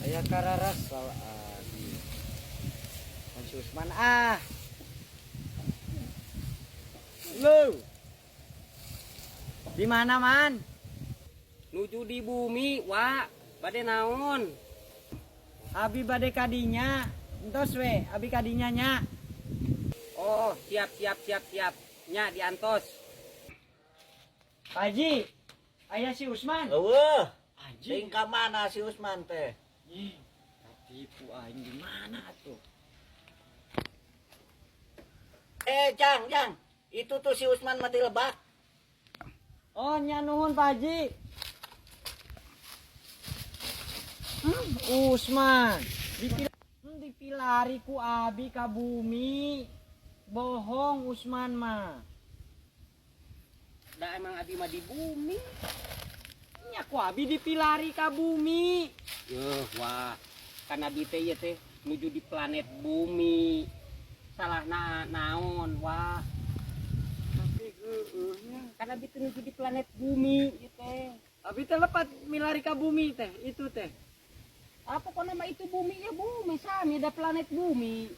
Aya kararasal abi. Kan si Usman ah. Lu. Di mana, Man? Nuju di bumi, wa. Bade naon? Abi bade kadinya. Entos we, abi kadinya nya. Oh, siap siap siap siap. Nya diantos. Pak Haji, aya si Usman. Eueuh, Anjing. sing ka mana si Usman teh? Ih, katipu aing di mana tuh? Eh, Jang, Jang. Itu tuh si Usman mati lebak. Oh, nya nuhun Pak Haji. Usman, dipilari ku abi ka bumi. Bohong Usman mah. Da emang abi mah di bumi. Nya ku abi dipilari ka bumi. Yuh, wah. Kan abi teh ieu teh nuju di planet bumi. Salah na naon, wah. Tapi heueuh nya. Kan abi teh nuju di planet bumi ieu teh. Abi teh lepat milari ka bumi teh, itu teh. Apa kok nama itu bumi ya bumi sami ada planet bumi.